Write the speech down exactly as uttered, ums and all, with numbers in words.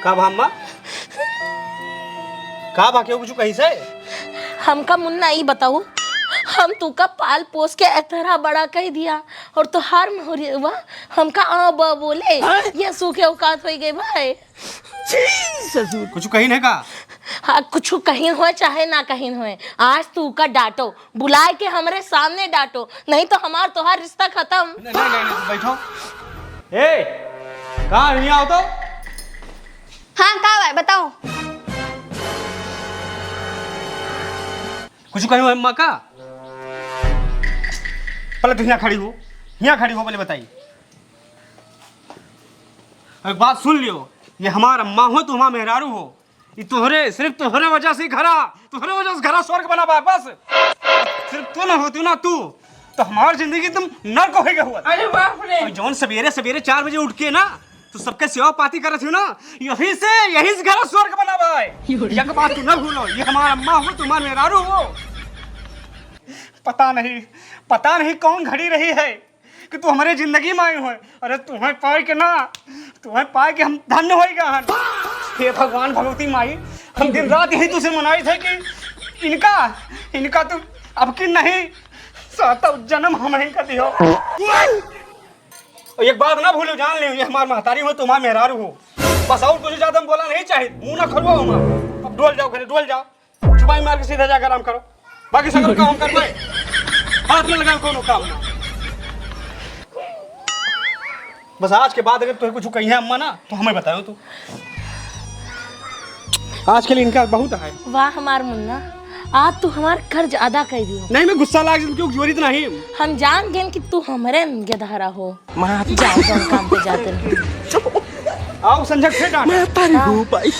का भा अम्मा? का भा, केहू कुछ कही से? हमका मुन्ना ई बताऊ, हम तू का पाल पोस के एतरा बड़ा कह दिया और तोहार महुरियवा हमका आ ब बोले, ये सूखे औकात होई गई भाई। कुछ कही नहीं का? हाँ, कुछ कहीं होए चाहे ना कहीं होए, आज तू का डांटो, बुलाए के हमरे सामने डांटो, नहीं तो हमार तोहार रिश्ता खत्म। नहीं, नहीं, नहीं, नहीं, बैठो। ए, कहाँ हियाँ आओ तो? हाँ, का भाई, बताओ। कुछ कही हो अम्मा का? पहले तो हियाँ खड़ी हो, हियाँ खड़ी हो, पहले बताई। एक बात सुन लियो, ये हमार अम्मा हो, तू हमार मेहरारू हो। ये तोहरे, सिर्फ तोहरे वजह से घरा, तोहरे वजह से घरा स्वर्ग बना बा, बस। सिर्फ तू ना होती ना तू, तो हमार जिंदगी एकदम नर्क हो गया हुआ। अरे बाप रे। और जौन सवेरे सवेरे चार बजे उठ के ना, तू सबके सेवा पाती करत हो ना, यही से, यही से घरा स्वर्ग बना बा। एक बात तू ना भूलो, ये हमार अम्मा हो, तुम्हार मेहरारू हो। पता नहीं, पता नहीं कौन घड़ी रही है कि तू हमारे जिंदगी में आई हो। अरे तुम्हें पाए के ना, तुम्हें पाए के हम धन्य होई गए हन। हे भगवान भगवती माई, हम दिन रात यही तुझसे मनाई थे कि इनका, इनका तू अब की नहीं, सातों जन्म हम इनका दियो। और एक बात ना भूलो, जान लियो, ये हमार महतारी हो, तुम्हार मेहरारू हो। बस और कुछ ज्यादा हम बोला नहीं चाहिए, मुंह ना खोलवाओ हमार। अब डोल जाओ घरे, डोल जाओ। चुपाई मार के सीधा जाकर आराम करो, बाकी सब काम हम कर पाए, हाथ न लगाओ कोनो काम में। बस आज के बाद अगर तुम्हें कुछ कही है अम्मा ना, तो हमें बताओ तू। आज के लिए इनका बहुत है। वाह हमार मुन्ना, आज तू हमार कर्ज अदा कर दियो। नहीं, मैं गुस्सा लाग, क्यों जोरित नहीं। हम जान गए कि तू हमरे गेदहरा हो। माँ जाओ, जाओ, काम पे जाते हैं। आओ संझा, फिर डांट। मैं तारी हूँ भाई।